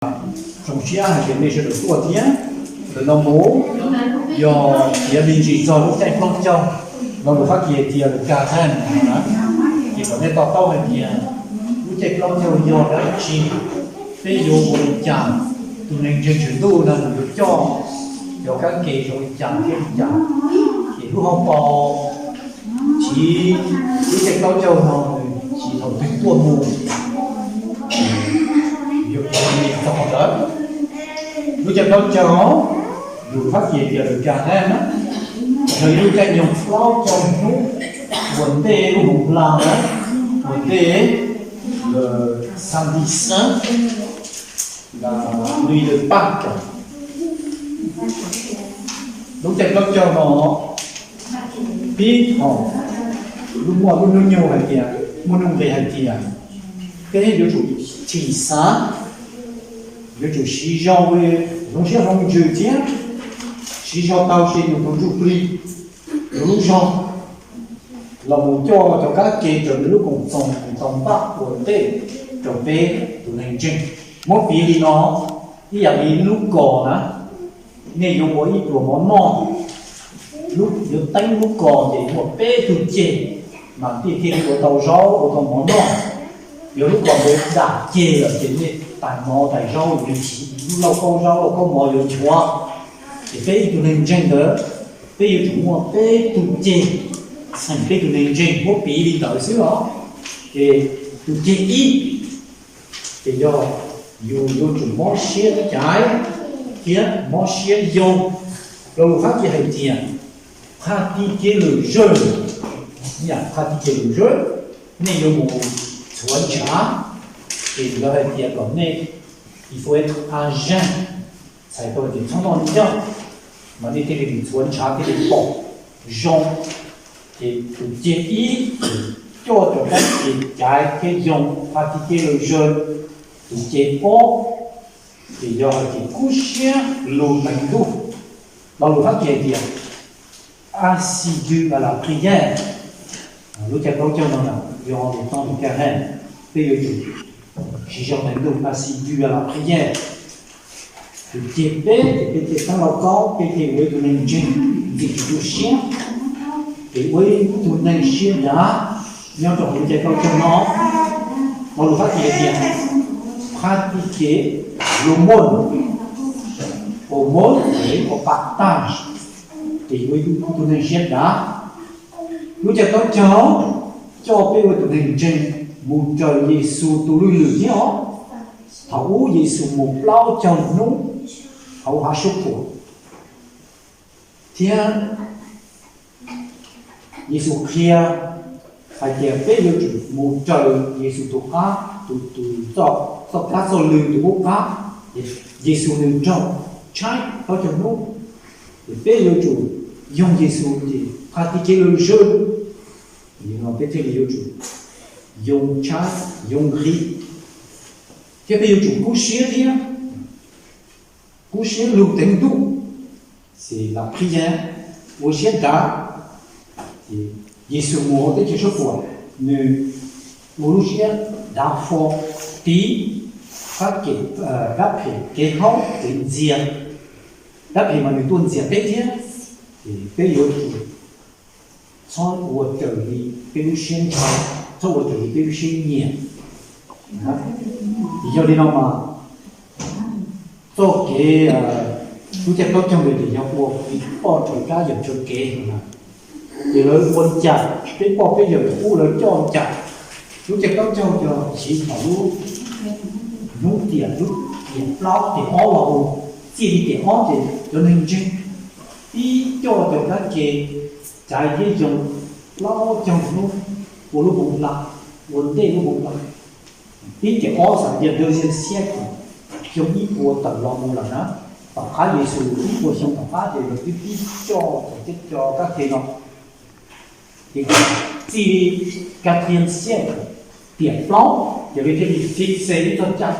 Zoo siab hais tias nej sawv daws tuaj thiab. Ntawm no mus yog piav me ntsis txog lub caij plaub caug, lo lus Fab Kis hais tias le carême na, ces kom nej to taub hais tias lub caij plaub caug yog dab tsi, peb yuav ua li cas, tus neeg ntseeg tswv ntuj no nws yuav coj cov kab ke zoo li cas thiab li cas. Ces lub hauv paus chiv lub caij plaub caug no nws chiv thaum twg tuaj mus, yuav piav li txog ntawd. Lub caij plaub caug, lus Fab Kis tias le carême na, yog ib lub caij nyoog plaub caug hnub ua ntej lub hmoov hla na, ua ntej le samedi saint, la nuit de Pâques. Lub caij plaub caug no pib thaum lub muaj lub hnub nyoog hais tias, muaj nuj nqis hais tias peb yuav tsum thim xav, yuav tsum siv zog, zoo siab hloov ntsws thiab siv zog tau se yus tus ntsuj plig, yus lub zog los mus coj cov kab ke raws nws lub koom txoos nws tau npaj ua ntej rau peb tus neeg ntseeg. Muab piv li no, ib yam li lub kos na, nej yuav ua ib pluas mov noj, yuav teeb lub kos ces muaj peb tug ceg, mas thiaj li ua tau zaub ua tau mov noj. Yog lub kos ntawd dam ceg lawm ces nej tais mov tais zaub yuav chim, lub lauj kaub zaub lauj kaub mov yuav nchuav. Ces peb ib tug neeg ntseeg ntawd, peb yuav tsum muaj peb tug ceg, txheem peb tug neeg ntseeg, muab piv li ntawd xwb os. Ces tus ceg ib, ces yog yus yuav tsum mob siab caiv thiab mob siab yoo. Lo lus Fab Kis hais tias pratiquer le jeûne, pratiquer le jeûne, nej yuav mus txhuav ntshav, ces lawv hais tias kom nej, il faut être à jeûne, txhais tau tias txhob noj ncauj, mas nej thiaj li mus txhuav ntshav thiaj li pom zoo. Ces tus ceg ib coj cov kab ke caiv thiab yoo, pratiquer le jeûne. Tus ceg ob ces yog hais tias kub siab lug teev ntuj. Lo lus Fab Kis hais tias assidu à la prière. Lub caij plaub caug no na, yog tus txoj lus carême, peb yuav tsum siv zog teev ntuj, assidu à la prière. Tus ceg peb ces peb thiaj teeb lauj kaub, peb thiaj ua ib tug neeg ntseeg ntxim tus siab, ces ua ib tug neeg siab dav nyob rau hauv lub caij plaub caug no. Lo lus Fab Kis hais tias pratiquer l'aumône, aumône, le partage, ces ua ib tug neeg siab dav. Lub caij plaub caug coj peb ua tus neeg ntseeg mus raws Yexus tus lwm lwm thiab os. Thaum ub Yexus mus plaub caug hnub hauv hav suab puam, thiab Yexus qhia hais tias peb yuav tsum mus raws Yexus tus qab, tus, tus txoj, txoj kab txoj lw tus qub qab. Yexus nws raug tshaib plaub caug hnub, ces peb yuav tsum yoog Yexus ces pratiquer le jeûne, no peb thiaj li yuav tsum yoo tshaib yoo nqhis, thiab peb yuav tsum kub siab thiab, kub siab lug teev ntuj, ces la prière, ua siab dav. Yexus mus hauv teb chaws suab puam, nws ua lub siab dav fo tiv dab phem kev haub kev ntxias. Dab phem mas nws tuaj ntxias peb thiab, ces peb yuav tsum txhob ua raws li peb lub siab ntshaw, txhob ua raws li peb lub siab nyiam. Yog li no mas txoj kev, lub caij plaub caug ntawd ces yog ua peb poj rau kab yawm tshuav kev na, ces lawv ua li cas peb poj peb yawm ub lawv coj li cas. Lub caij plaub caug yog siv thaum lub hnub tiam, lub tiam plaub tiam ob los mus, txij li tiam ob ces cov neeg ntseeg pib coj cov kab ke caiv thiab yoo plaub caug hnub ua lub hmoov hla, ua ntej lub hmoov hla. Pib tiam ob xav tias dawb siab xiab, xyoo ib puas tawm los mus lawm na, tom qab Yexus ib puas xyoo tom qab ces lawv twb pib coj cov kab ke no. Ces txij li quatrième siècle, tiam plaub, ces lawv thiaj li fix ib txoj cai,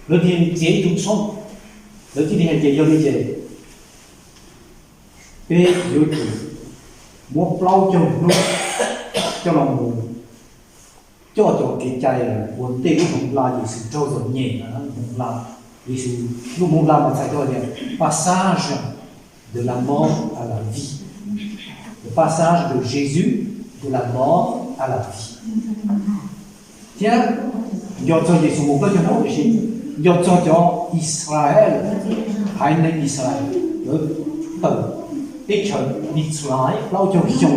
lawv thiaj li txiav ib tug tshooj, lawv thiaj li hais tias yog li ces peb yuav tsum muab plaub caug hnub coj los mus coj cov kev cai ua ntej lub hmoov hla Yexus raug txom nyem hmoov hla. Yexus lub npe Hmoob Hla mas txhais tau tias passage de la mort à la vie, le passage de Jésus de la mort à la vie. Thiab nco txog Yexus mus plaub caug hnub, tiam sis nco txog cov Israel, haiv neeg Israel, lawv tawm teb chaws Mitzrayim plaub caug xyoo,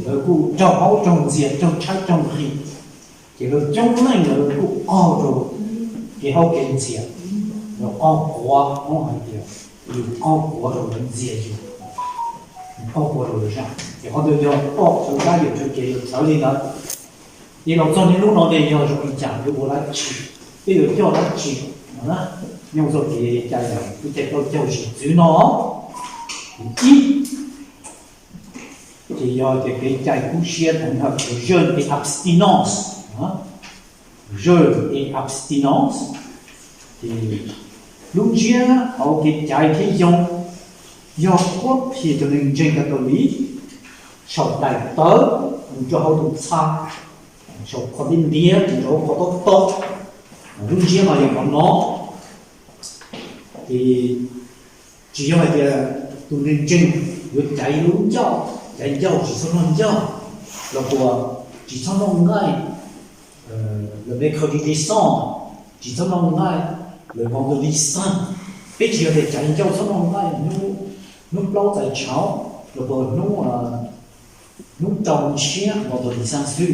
lawv kuj raug haub raug ntxias raug tshaib raug nqhis, ces lawv coob leej lawv kuj qaug rau kev haub kev ntxias, lawv qaug quav, Hmoob hais tias yus qaug quav rau lawv ntxias yus, qaug quav rau lawv zaj. Ces qhov ntawd yog toj chaw dab yog chaw kev yog txawv li ntawd. Ces los txog niaj hnub no ces yog zoo li cas, yuav ua dab tsi, peb yuav coj dab tsi no na? Nyob txoj kev cai, kev cai plaub caug zim txwv no, ib, ces yog tias kev cai kub siab, tổng hợp, jeûne et abstinence, jeûne et abstinence. Ces lub ntsiab hauv kev cai thiab yoo yog qhuab qhia cov neeg ntseeg Catholic saum daim tawv mus rau hauv tus txha, saum qhov ntiab ntiab mus rau hauv qhov tob tob. Lub ntsiab no yog qhov no. Ces tsis yog hais tias tus neeg ntseeg yuav caiv lub ncauj, caiv ncauj tsis txhob noj ncauj, los puas tsis txhob noj nqaij, le mercredi saint, tsis txhob noj nqaij, le vendredi saint. Peb tsis yog tias caiv ncauj txhob noj nqaij hnub plaub txais tshauv, los puas hnub, hnub rau ntshiab vendredi saint xwb.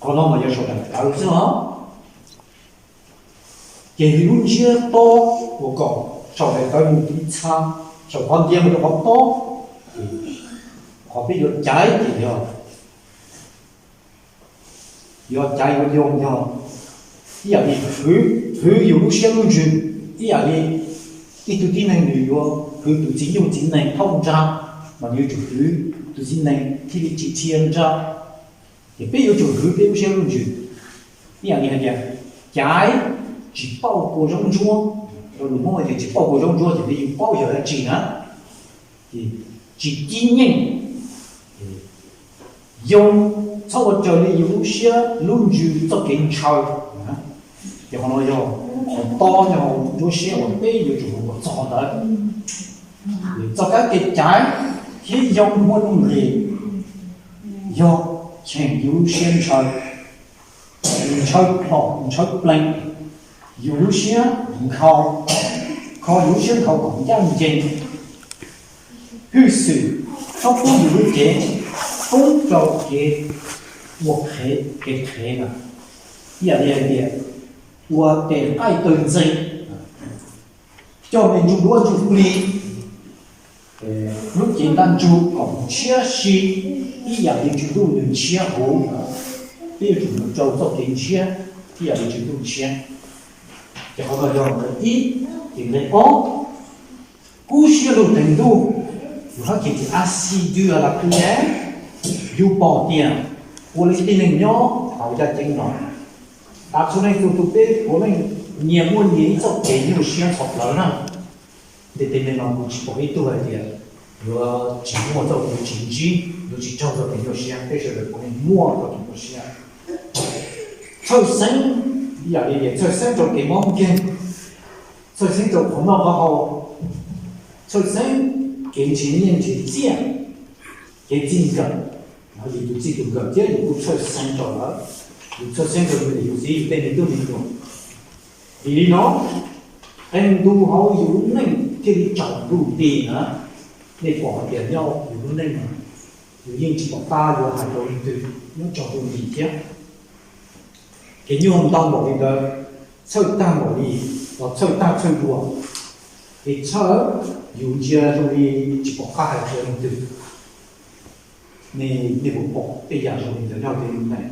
Qhov no mas yog saum daim tawv xwb os. Ces lub ntsiab tob uas kom saum daim tawv mus tiv txha, saum qhov ntiab mus rau qhov tob, qhov peb yuav caiv ces yog, yuav caiv yuav yoo yog ib yam li hwv, hwv yus lub siab lub ntsws, ib yam li ib tug tib neeg nws yuav hwv tus txiv nyuj txiv nees thauj nra, mas nws yuav tsum hwv tus txiv nees thiaj li tsis dhia nra. Ces peb yuav tsum hwv peb lub siab lub ntsws. Ib yam li hais tias caiv tsis pauj kua zaub ntsuab, rau lus Hmoob hais tias tsis pauj kua zaub ntsuab ces peb yeej paub yog dab tsi na. Ces tsis kib nyeej, yoo, txhob ua raws li yus lub siab lub ntsws txoj kev ntshaw. Ces qhov no yog qhov tob nyob hauv nruab siab uas peb yuav tsum mus kom txog ntawd. Txoj kab kev caiv thiab yoo muaj nuj nqis yog cheem yus lub siab ntshaw, ntshaw plhom ntshaw plees yus lub siab nkhaus, kho yus lub siab nkhaus kom ncaj ncees, hwj xwm txhob pub yus lub cev poob rau kev ua qhev, kev qhev na. Ib yam li hais tias ua tes qaij taw ntxees, coj me ntsuj duab ntsuj plig, lub cev ntaj ntsug kom ntshiab si ib yam li tsw ntuj nws ntshiab huv. Peb yuav tsum mus rau txoj kev ntshiab ib yam li tsw ntuj ntshiab. Ces qhov no yog nqe ib. Ces nqe ob, kub siab lug teev ntuj, yus hab kiv tias assidu à la prière, yus pom tias ua li tib neeg nyob hauv yaj ceeb no, tas txhua leej txhua tus peb puav leej nyias muaj nyias ib txoj kev nyuaj siab ntxhov plawv na. Ntiaj teb neeg no kuv tsis pom ib tug hais tias yuav tsis muaj txoj kev tsis ntsib, yuav tsis raug txoj kev nyuaj siab, peb sawv daws puav leej muaj txoj kev nyuaj siab. Txhawj xeeb, ib yam li tias txhawj xeeb rau kev mob nkeeg, txhawj xeeb rau qhov noj qhov haus, txhawj xeeb kev nrhiav nyiaj nrhiav txiaj, kev txij nkawm, yus tus txij tus nkawm thiab yus kuj txhawj xeeb rau lawv, yus txhawj xeeb rau yus niam yus txiv yus tej me tub me nyuam. Vim li no, qee ntu hauv yus lub neej thiaj li tsaus ntuj nti na. Nej pom hais tias nyob yus lub neej no, yus yeej tsis pom qab yuav hais rau leej twg, nyob tsaus ntuj nti thiab. Kev nyuaj ntau npaum li ntawd, txhawj tag npaum li, los txhawj tag txhawj dua, es txhawj yus ntsia zoo li tsis pom qab hais qhia leej twg. Nej, nej puas pom tej yam zoo li ntawd nyob hauv peb lub neej?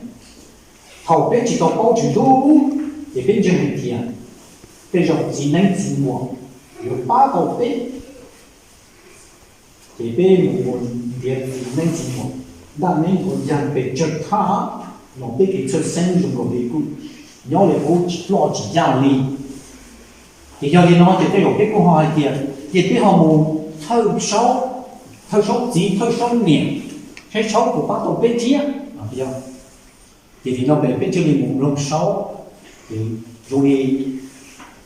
Thaum peb tsis tau paub Tswv Ntuj, ces peb ntseeg hais tias tej zaum txiv neeb txiv muam yuav pab tau peb. Ces peb mus ntiav txiv neeb txiv muam, ntaj neeb ntuav ncaag pes tsawg thaj, no peb kev txhawj xeeb zoo nkaus li kuj nyob li qub tsis ploj tsis yaj li. Ces yog li no ces tej zaum peb kuj ho hais tias, ces peb ho mus thawj saub, thawj saub txiv thawj saub niam, saib saub puas pab tau peb thiab. Ces vim no peb thiaj li mus mloog saub, zoo li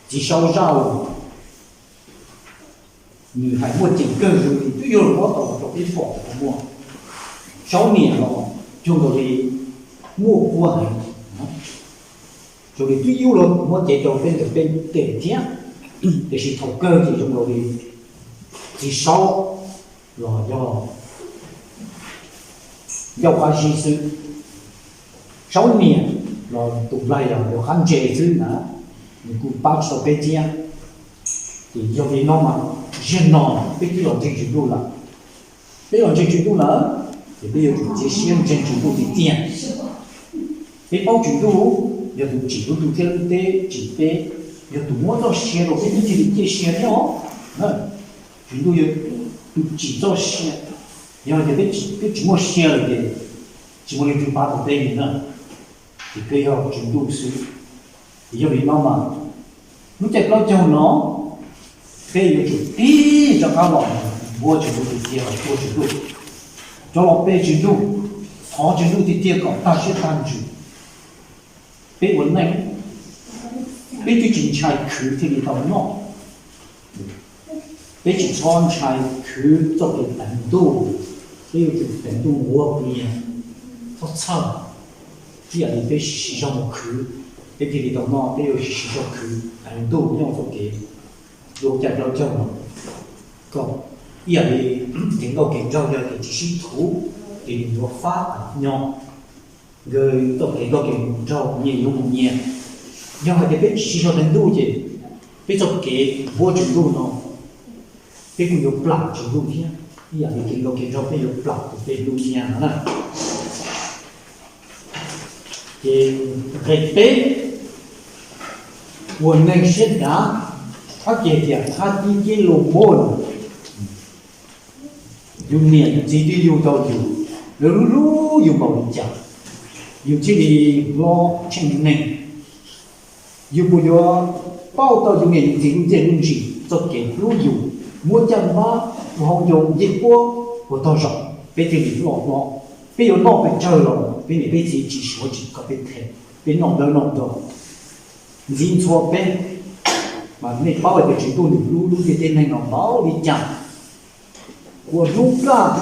Txiv Saub zaj los nws hais muaj ceem kawg, zoo li twb yuav los muab tau rau peb pom tau muaj. Saub niam los cuag nkaus li muaj kua heev, zoo li twb yuav los muab cev rau peb ntawm peb tes thiab. Tiam sis thaum kawg ces zoo nkaus li Txiv Saub los yog ncauj qab zib xwb. Saub niam los tus nplaig los yog qab ntse xwb na, nws kuj pab tsis tau peb thiab. Ces yog li no mas, zaum no peb twb los ntseeg Tswv Ntuj lawm. Peb los ntseeg Tswv Ntuj lawm, ces peb yuav tsum txiav siab ntseeg Tswv Ntuj tiag tiag. Peb paub Tswv Ntuj yog tus tsim lub ntuj thiab lub teb, tsim peb, yog tus muab txoj sia rau peb thiaj li ciaj sia thiab os. Tswv Ntuj yog tus tsim txoj sia, yog tias peb tsis muaj sia lawm ces tsis muaj leej twg pab tau peb li na, ces peb yog Tswv Ntuj xwb. Ces yog li no mas, lub caij plaub caug no peb yuav tsum tig rov qab los npuab Tswv Ntuj tiag tiag, los tuav Tswv Ntuj, rov los pe Tswv Ntuj, thov Tswv Ntuj tiag tiag kom tag siab tag ntsws. Peb ua neej, peb twb tsis ntshai khwv thiaj li tau noj. Peb tsis txhob ntshai khwv txoj kev teev ntuj, peb yuav tsum teev ntuj nquag pliag, txhob txhawj. Ib yam li peb siv zog mus khwv, peb thiaj li tau noj, peb yuav tsum siv zog khwv teev ntuj nyob txoj kev dua caij plaub caug no. Kom ib yam li kev nkauj kev nraug yog tias tsis sib thuv, ces nws yuav fab nyo, nkawd txoj kev nkauj kev nraug nyias yuav mus nyias. Yog hais tias peb tsis siv zog teev ntuj ces peb txoj kev npuab Tswv Ntuj no, peb kuj yuav plam Tswv Ntuj thiab, ib yam li kev nkauj kev nraug peb yuav plam tus peb hlub thiab no na. Ces nqe peb, ua neeg siab dav, thab kev tias thab tib kib lus npuab lawm. Yus niam yus txiv twb yug tau yus, lawv hlub hlub yus npaum li cas, yus thiaj li hlob tsheej neeg. Yus puas yuav pauj tau yus niam yus txiv lub txiaj lub ntsig txoj kev hlub yus, muab caj npab ua hauv ncoo ncej puab ua tog zog, peb thiaj li loj hlob. Peb yuav noj pes tsawg los peb niam peb txiv tsis suav tsis kom peb them, peb noj dawb noj do, ntxiv ntxhua peb. Mas nej paub hais tias Tswv Ntuj nws hlub lub ntiaj teb neeg no npaum li cas. Ua hnub nplaj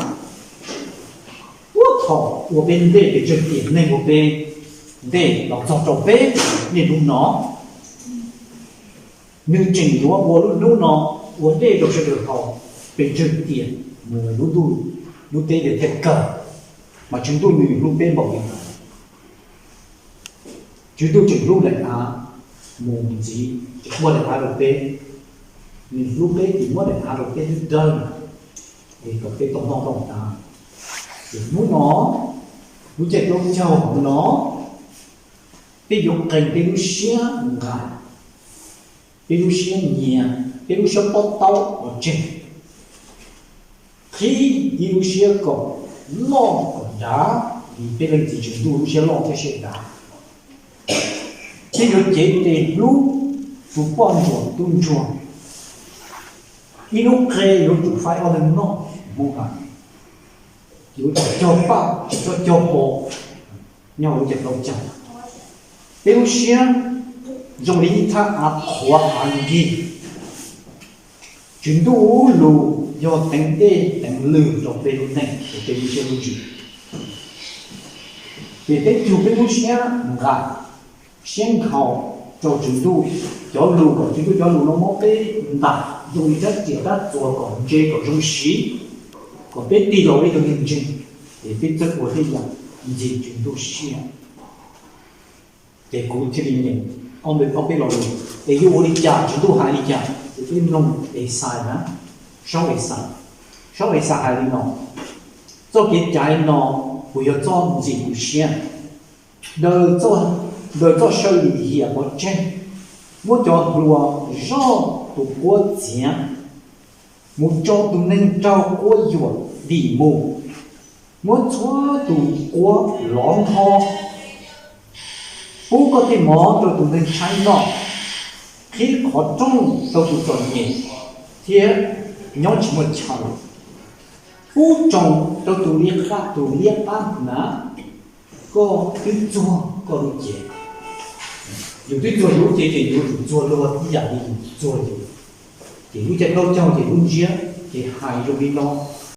puag thaum ua peb ntej pes tsawg tiam neeg ua peb ntej los txog rau peb niaj hnub no, nws tseem yuav ua lub hnub no ua dej rau sawv daws haus pes tsawg tiam mus lub ntuj lub teb thiaj kawg. Mas Tswv Ntuj nws hlub peb npaum li ntawd. Tswv Ntuj tseem hlub daim av mus ntxiv, tseem muab daim av rau peb. Nws hlub peb ces muab daim av rau peb hlub dawb, es kom peb tau noj tau hnav. Ces hnub no, lub caij plaub caug no, peb yuav qee peb lub siab nqaim, peb lub siab nyiam, peb lub siab pob taub pov tseg, qhib ib lub siab kom loj kom dav, vim peb Leej Txiv Tswv Ntuj lub siab loj thiab siab dav. Peb yuav cev tes hlub tus poj ntsuam tub ntsuag. Ib lub qe yuav tsum faib ob leeg noj, Hmoob hais, yuav tsum cog paj tsis txhob cog pos, nyob hauv lub caij plaub caug. Peb lub siab zoo li ib thaj av qhuav av nkig. Tswv Ntuj lus yog teev dej teev lws rau peb lub neej, rau peb lub siab lub ntsws. Ces peb cug peb lub siab nqaim, siab nkhaus rau Tswv Ntuj cov lus, kom Tswv Ntuj cov lus no muab peb ntaus zoo li rab riam rab txuas kom ntse kom zoo siv, kom peb tig los ua ib tug neeg ntseeg, ces peb txawj ua tej yam ntxim Tswv Ntuj siab. Ces kuv thiaj li nyeem ob peb lo lus, es yuav ua li cas, Tswv Ntuj hais li cas, ces peb mloog Esais na, Saub Esais. Saub Esais hais li no: Txoj kev cai no puas yog txoj ntxim kuv siab? Daws txoj saw lim hiam pov tseg, muab cov hluas zoj tus quab txiav, mus tso tus neeg raug quab yuam dim mus, muab txhua tus quab lov nqho, pub koj tej mov rau tus neeg tshaib noj, qhib qhov rooj rau tus txom nyem thiab nyob tsis muaj chaw, pub tsoos rau tus liab qab, tus liab qab hnav, koj twb txuag koj lub cev. Yus twb txuag yus lub cev ces yus yuav tsum txuag luag ib yam li yus txuag yus. Ces lub caij plaub caug ces lub ntsiab ces hais zoo li no: